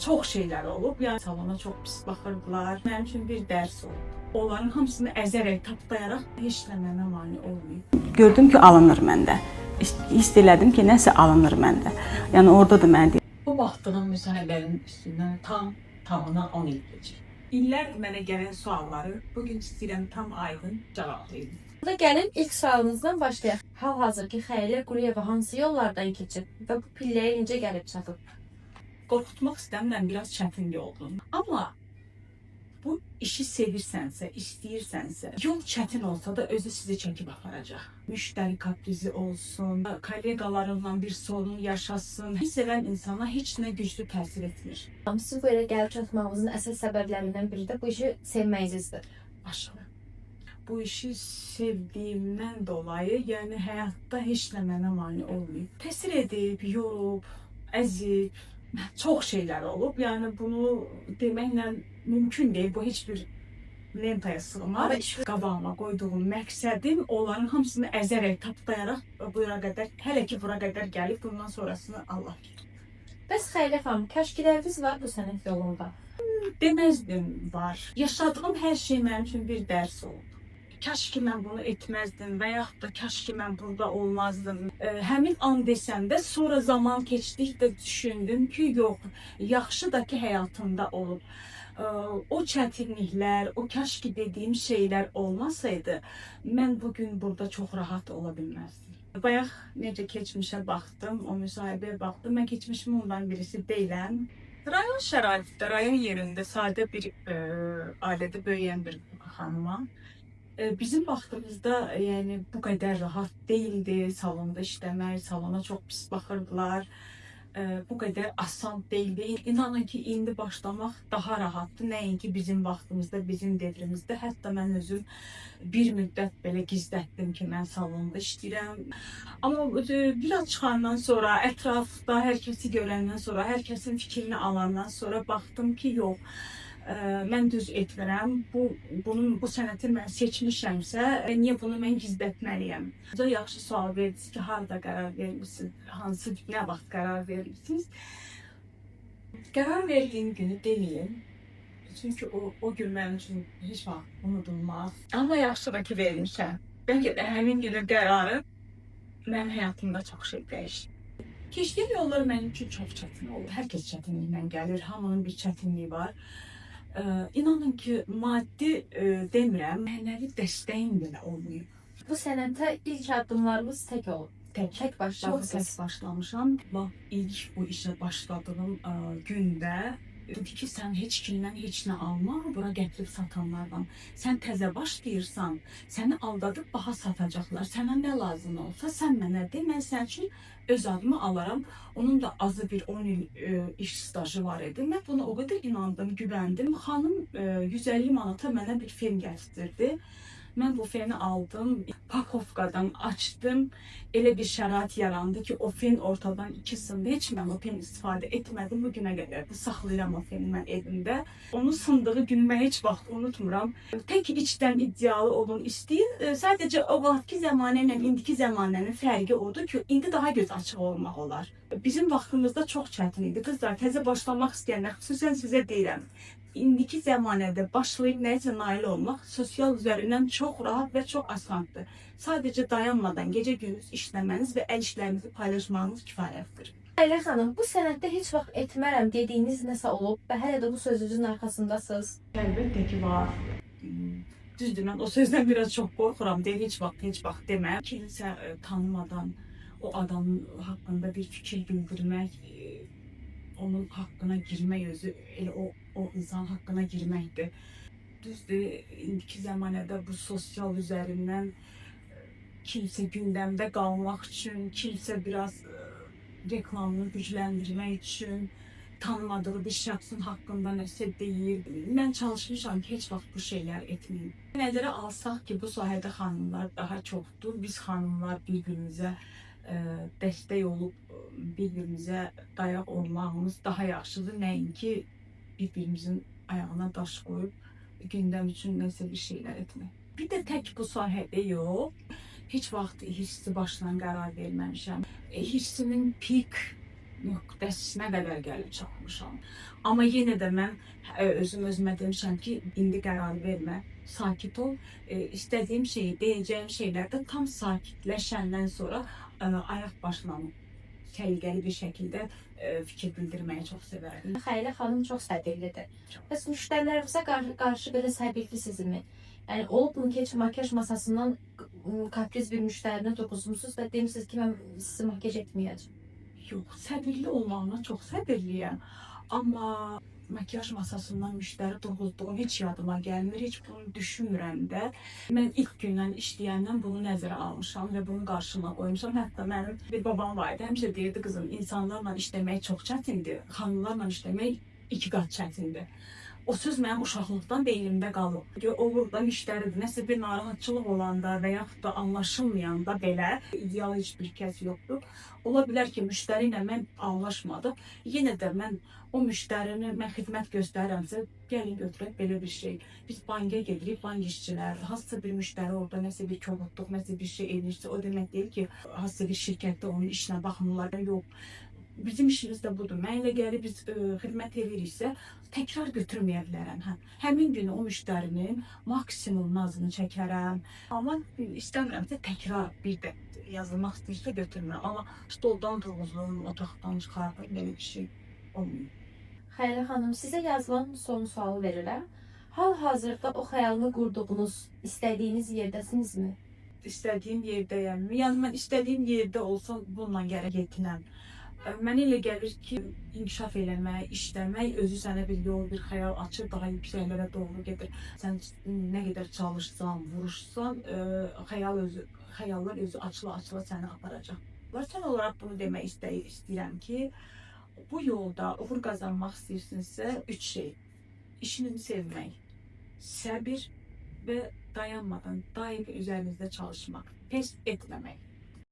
Çox şeylər olub. Yəni salona çox pis baxırdılar. Mənim üçün bir dərs oldu. Onların hamısını əzərək, tapdayaraq heç nə mənə mane olmayıb. Gördüm ki, alınır məndə. Hiss elədim ki, nəsə alınır məndə. Yəni orada da mənə Bu baxdığım müsahibənin üstündən tam tamına 10 il keçir. İllərdir mənə gələn sualları bu gün istəyirəm tam aydın cavablayım. Burada gəlin ilk sualımızdan başlayaq. Hal-hazırki Xəyriyyə Quliyeva hansı yollardan keçib və bu pilləyə necə gəlib çatıb? Qorxutmaq istəmirəm, biraz çətin yoldur. Amma bu işi sevirsənsə, istəyirsənsə, yol çətin olsa da özü sizi çəkib aparacaq. Müştəri kaprizi olsun, kolleqalarınla bir sorun yaşasın. Hiss sevən insana heç nə güclü təsir etmir. Sizin bu yerə gəlib çatmağınızın əsas səbəblərindən biri də bu işi sevməyinizdir. Aşırı. Bu işi sevdiyimdən dolayı, yəni həyatda heç nə mənə mane olmayıb. Təsir edib, yorub, əzib, çox şeylər olub. Yəni bunu deməklə mümkün deyil. Bu heç bir lentaya sığmaz. Amma iş- Qabağıma qoyduğum məqsədim onların hamısını əzərək, tapdayaraq bura qədər, hələ ki bura qədər gəlib, bundan sonrasını Allah bilir. Bəs Xəyriyyə xanım, kəşkiləriniz var bu sənət yolunda? Deməzdim var. Yaşadığım hər şey mənim üçün bir dərs oldu. Kaş ki mən bunu etməzdim və yaxud da kaş ki mən burada olmazdım. Həmin an desəm də sonra zaman keçdikcə düşündüm ki, yox, yaxşı da ki həyatımda olub. O çətinliklər, o kaş ki dediyim şeylər olmasaydı, mən bu gün burada çox rahat ola bilməzdim. Bayaq necə keçmişə baxdım, o müsahibəyə baxdım. Mən keçmişimin ondan birisi deyiləm. Rayon şəraitində, rayon yerində sadə bir ailədə böyüyən bir xanımam. Bizim vaxtımızda yəni bu qədər rahat deyildi salonda işləmək, salona çox pis baxırdılar. Bu qədər asan deyildi. İnanın ki, indi başlamaq daha rahatdır. Nəinki bizim vaxtımızda, bizim devrimizdə. Hətta mən özüm bir müddət belə gizlətdim ki, mən salonda işləyirəm. Amma biraz çıxandan sonra, ətrafda hər kəsi görəndən sonra, hər kəsin fikrini alandan sonra baxdım ki, yox, mən düz etmirəm. Bu sənəti mən seçmişəmsə, niyə bunu mən gizlətməliyəm? Çox yaxşı sual verdiniz ki, harda qərar vermisiniz, hansı nə vaxt qərar vermisiniz? Qərar verdiyim günü deməyim. Çünki o gün mənim üçün heç vaxt unudulmaz. Amma yaxşı da ki vermişəm. Bəlkə də həmin günün qərarı mənim həyatımda çox şey dəyişdi. Keçdiyim yollar mənim üçün çox çətin oldu. Hər kəs çətinliklə gəlir, hamının bir çətinliyi var. İnanın ki, maddi demirəm, mənəvi dəstəyim belə olmayıb. Bu sənətə ilk addımlarınız tək olub. Tək. Tək Çox başlamısınız. tək başlamışam. Bax, ilk bu işə başladığım gündə dedi ki, sən heç kimdən heç nə alma, bura gətirib satanlardan. Sən təzə başlayırsan, səni aldadıb baha satacaqlar. Sənə nə lazım olsa sən mənə de, mən sənin üçün öz adıma alaram. Onun da azı bir 10 il iş stajı var idi. Mən buna o qədər inandım, güvəndim. Xanım 150 manata mənə bir fen gətirdi. Mən bu feni aldım, pakovkadan açdım. Elə bir şərait yarandı ki, o fen ortadan iki sındı. Heç mən o fen istifadə etmədim bu günə qədər də saxlayıram o feni mən evimdə. Onun sındığı günü mən heç vaxt unutmuram. Tək içdən iddialı olun, istəyin. Sadəcə o vaxtki zəmanə ilə indiki zəmanənin fərqi odur ki, indi daha göz açıq olmaq olar. Bizim vaxtımızda çox çətin idi. Qızlar, təzə başlamaq istəyənlər, xüsusən sizə deyirəm. İndiki zəmanədə başlayıb nəyisə nail olmaq sosial üzərindən çox rahat və çox asandır. Sadəcə dayanmadan gecə-gündüz işləməniz və əl işlərinizi paylaşmağınız kifayətdir. Xəyriyyə xanım, bu sənətdə heç vaxt etmərəm dediyiniz nəsə olub və hələ də bu sözünüzün arxasındasınız? Əlbəttə ki, var. Düzdür, mən o sözdən biraz çox qorxuram. Deyir, heç vaxt, heç vaxt demə. Kimsə tanımadan o adamın haqqında bir fikir bildirmək, onun haqqına girmək özü elə o insan haqqına girməkdir. Düzdür, indiki zəmanədə bu sosial üzərindən kimsə gündəmdə qalmaq üçün, kimsə biraz reklamını gücləndirmək üçün tanımadığı bir şəxsin haqqında nəsə deyir. Mən çalışmışam ki, heç vaxt bu şeylər etməyim. Nəzərə alsaq ki, bu sahədə xanımlar daha çoxdur. Biz xanımlar bir-birimizə dəstək olub bir-birimizə dayaq olmağımız daha yaxşıdır, nəinki bir-birimizin ayağına daş qoyub gündəm üçün nəsə bir şeylər etmək. Bir də tək bu sahədə yox, heç vaxt hissi başdan qərar verməmişəm. Hissimin pik nöqtəsinə qədər gəlib çatmışam. Amma yenə də mən özüm özümə demişəm ki, indi qərar vermə, sakit ol. İstədiyim şeyi, deyəcəyim şeylərdə tam sakitləşəndən sonra ayaq başına səliqəli bir şəkildə fikir bildirməyi çox sevərdim. Xəyalə xanım çox səbirlidir. Çox. Bəs müştərilərinizə qarşı belə səbirlisinizmi? Yəni olubmu ki, heç makyaj masasından kapriz bir müştərini durğuzmusunuz və demisiniz ki, mən sizi makyaj etməyəcəm. Yox, səbirli olmağına çox səbirliyəm. Amma makyaj masasından müştəri durğuzduğum heç yadıma gəlmir, heç bunu düşünmürəm də. Mən ilk gündən işləyəndən bunu nəzərə almışam və bunu qarşıma qoymuşam. Hətta mənim bir babam var idi, həmişə deyirdi: "Qızım, insanlarla işləmək çox çətindir, xanımlarla işləmək iki qat çətindir." O söz mənim uşaqlıqdan beynimdə qalıb. Olur da müştəridir, nəsə bir narahatçılıq olanda və yaxud da anlaşılmayanda, belə ideal heç bir kəs yoxdur. Ola bilər ki, müştəri ilə mən anlaşmadım. Yenə də mən o müştərini mən xidmət göstərirəmsə, gəlin götürək belə bir şey. Biz banka gedirik, bank işçiləri, hansısa bir müştəri orada nəsə bir kobudluq, nəsə bir şey edirsə, o demək deyil ki, hansısa bir şirkətdə onun işinə baxmırlar. Yox. Bizim işimiz də budur. Mən elə gəlir biz xidmət ediriksə, təkrar götürməyə bilərəm. Hə. Həmin günü o müştərinin maksimum nazını çəkərəm. Amma istəmirəmsə, təkrar bir də yazılmaq istəyirsə götürmürəm. Amma stoldan durğuzum, otaqdan çıxardım, belə bir şey olmuyor. Xəyalə xanım, sizə yazılan son sualı verirəm. Hal-hazırda o xəyalını qurduğunuz, istədiyiniz yerdəsinizmi? İstədiyim yerdəyəm. Yəni mən istədiyim yerdə olsam bununla gərək yetinəm. Mənə elə gəlir ki, inkişaf eləmək, işləmək özü sənə bir yol, bir xəyal açır, daha yüksəklərə doğru gedir. Sən nə qədər çalışsan, vuruşsan, xəyal özü, xəyallar özü açıla-açıla səni aparacaq. Son olaraq bunu demək istəyirəm ki, bu yolda uğur qazanmaq istəyirsinizsə, üç şey: İşinizi sevmək, səbir və dayanmadan daim üzərinizdə çalışmaq, pes etməmək.